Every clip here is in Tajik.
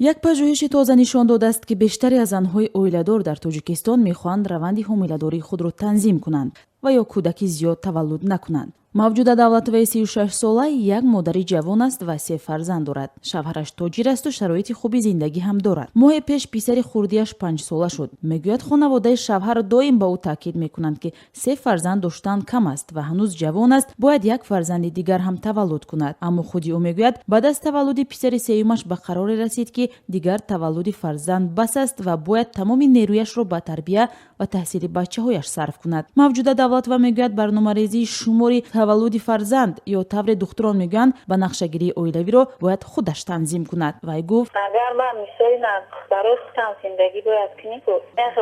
Як пажӯҳиши тоза нишон додааст, ки бештари аз занҳои оиладор дар Тоҷикистон мехоҳанд раванди ҳомиладории худро танзим кунанд ва ё кӯдаки зиёд таваллуд накунанд. Мавҷуда Давлатоваи 36сола як модари ҷавон аст ва се фарзанд дорад. Шавҳараш тоҷир асту шароити хуби зиндагӣ ҳам дорад. Моҳе пеш писари хурдиаш 5сола шуд. Мегӯяд, хонаводаи шавҳар доим ба ӯ таъкид мекунанд, ки се фарзанд доштан кам аст ва ҳанӯз ҷавон аст, бояд як фарзанди дигар ҳам таваллуд кунад. Аммо худи ӯ мегӯяд, баъд аз таваллуди писари сеюмаш ба қароре расид, ки дигар таваллуди фарзанд бас аст ва бояд тамоми нерӯяшро ба тарбия ва таҳсили бачаҳояш сарф кунад. Мавҷуда Давлатова мегӯяд, барномарезии шумори таваллуди фарзанд ё тавре духтурон мегӯянд, ба нақшагирии оилавиро бояд худаш танзим кунад. Вай гуфт: Агар ман мисоли барои худам зиндагӣ бояд кунӣ, ку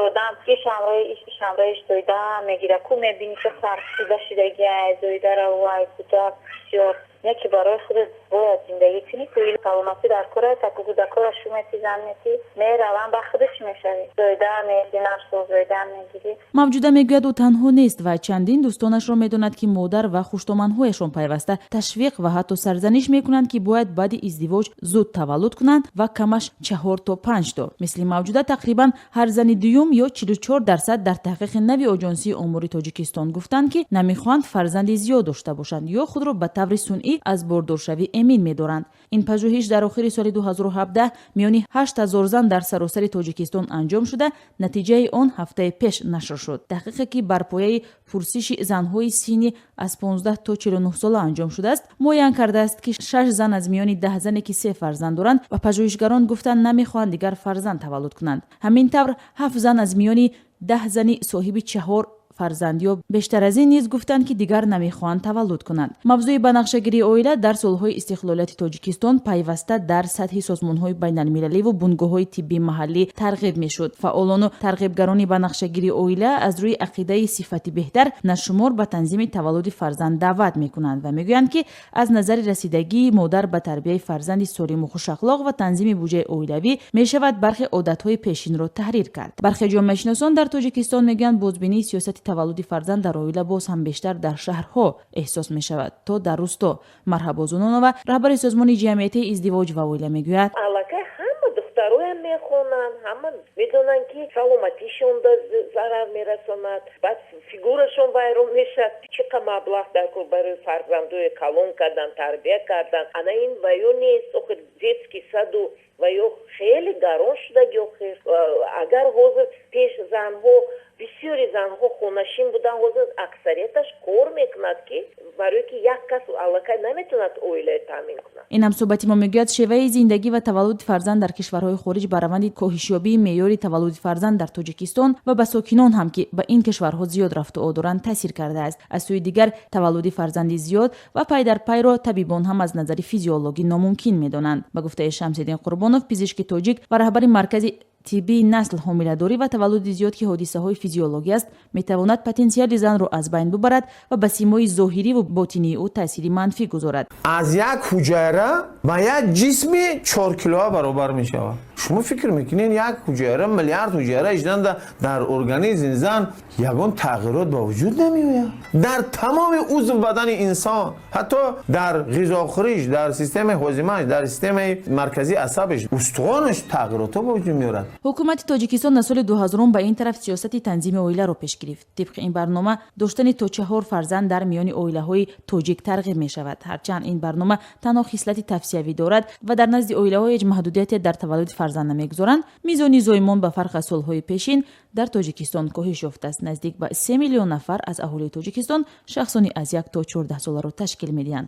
одам иш ҳамроҳи иш, иш ҳамроҳи иш зоида мегира, ку мебинӣ, ки фарсуда шидагиай, зоида равай, кӯдак бисёр не, ки барои худат бояд зиндагӣ кунӣ, ку саломатӣ дар кор аст. Аку кӯдакҳоро шу мети, зан мети, мераванд, ба худаш мешавӣ, зоида мегирӣ, нафсо зоида мегирӣ. Мавҷуда мегӯяд, ӯ танҳо нест ва чандин дӯстонашро медонад, ки модар ва хуштоманҳояшон пайваста ташвиқ ва ҳатто сарзаниш мекунанд, ки бояд баъди издивоҷ зуд таваллуд кунанд ва камаш чаҳор то панҷ то. Мисли Мавҷуда тақрибан ҳар зани дуюм ё 44% дар таҳқиқи нави Оҷонсии омори Тоҷикистон гуфтанд, ки намехоҳанд фарзанди зиёд дошта бошанд ё худро ба таври сунъӣ аз бордоршавӣ эмин медоранд. Ин пажӯҳиш дар охири соли 2017 миёни 8000 зан дар саросари Тоҷикистон анҷом шуда, натиҷаи он ҳафтаи пеш нашр шуд. Таҳқиқе, ки бар пояи пурсиши занҳои синни аз 15 то 49 сола анҷом шудааст, муайян кардааст, ки шаш зан аз миёни 10 зане, ки се фарзанд доранд ва пажӯҳишгарон гуфтанд, намехоҳанд дигар фарзанд таваллуд кунанд. Ҳамин тавр, ҳафт зан аз миёни 10 зани соҳиби чаҳор фарзанд ё бештар аз ин низ гуфтанд, ки дигар намехоҳанд таваллуд кунанд. Мавзӯи банақшагирии оила дар солҳои истиқлолияти Тоҷикистон пайваста дар сатҳи созмонҳои байналмилаливу бунгоҳҳои тиббии маҳаллӣ тарғиб мешуд. Фаъолону тарғибгарони банақшагирии оила аз рӯи ақидаи сифати беҳтар нашумор ба танзими таваллуди фарзанд даъват мекунанд ва мегӯянд, ки аз назари расидагии модар ба тарбияи фарзанди солиму хушахлоқ ва танзими буҷаи оилавӣ мешавад бархе одатҳои пешинро таҳрир кард. Бархе ҷомеашиносон дар Тоҷикистон мегӯянд, бозбинии сиёсати таваллуди фарзанд дар оила боз ҳам бештар дар шаҳрҳо эҳсос мешавад, то дар рӯсто. Марҳабо Зунонова, раҳбари созмони ҷамъиятии «Издивоҷ ва оила», мегӯяд: Аллакай ҳама духтароям мехонанд, ҳама медонанд, ки саломатишон зарар мерасонад, баъд фигурашон вайрон мешавад, чӣ қа маблағ дар кор барои фарзандои калон кардан, тарбия кардан. Ана ин ва ё нест, охир детский саду ва ё хеле гарон шудаги. Охир агар ҳозир пеш занҳо, бисёри занҳо хонашин буданд, ҳозир аксарияташ кор мекунад, ки барое ки як кас аллакай наметавонад оилаи таъмин кунад. Ин ҳамсӯҳбати мо мегӯяд, шеваи зиндагӣ ва таваллуди фарзанд дар кишварҳои хориҷ ба раванди коҳишёбии меъёри таваллуди фарзанд дар Тоҷикистон ва ба сокинон ҳам, ки ба ин кишварҳо зиёд рафтуо доранд, таъсир кардааст. Аз сӯи дигар, таваллуди фарзанди зиёд ва пай дар пайро табибон ҳам аз назари физиологӣ номумкин медонанд. Ба гуфтаи Шамсиддин Қурбонов, пизишки тоҷик ва раҳбари Маркази тиббии «Насл», ҳомиладорӣ ва таваллуди зиёд, ки ҳодисаҳои физиологӣ аст, метавонад потенсиали занро аз байн бубарад ва ба симои зоҳириву ботинии ӯ таъсири манфӣ гузорад. Аз як ҳуҷайра ба як ҷисми 4 килоа баробар мешавад. Шумо фикр мекунед, як ҳуҷайра, миллиард ҳуҷайра иҷданда дар организми зан ягон тағйирот ба вуҷуд намеояд? Дар тамоми узв бадани инсон, ҳатто дар ғизохӯриш, дар системаи ҳозимааш, дар системаи марказии асабаш, устухонаш тағйиротҳо ба вуҷуд меорад. Ҳукумати Тоҷикистон аз соли 2000 ба ин тараф сиёсати танзими оиларо пеш гирифт. Тибқи ин барнома, доштани то чаҳор фарзанд дар миёни оилаҳои тоҷик тарғиб мешавад. Ҳарчанд ин барнома танҳо хислати тавсиявӣ дорад ва дар назди оилаҳо ҳеҷ маҳдудияте дар таваллуди фарзанд намегузоранд, мизони зоимон ба фарқ аз солҳои пешин дар Тоҷикистон коҳиш ёфтааст. Наздик ба 3 миллион нафар аз аҳолии Тоҷикистон шахсони аз 1 то 14 соларо ташкил медиҳанд.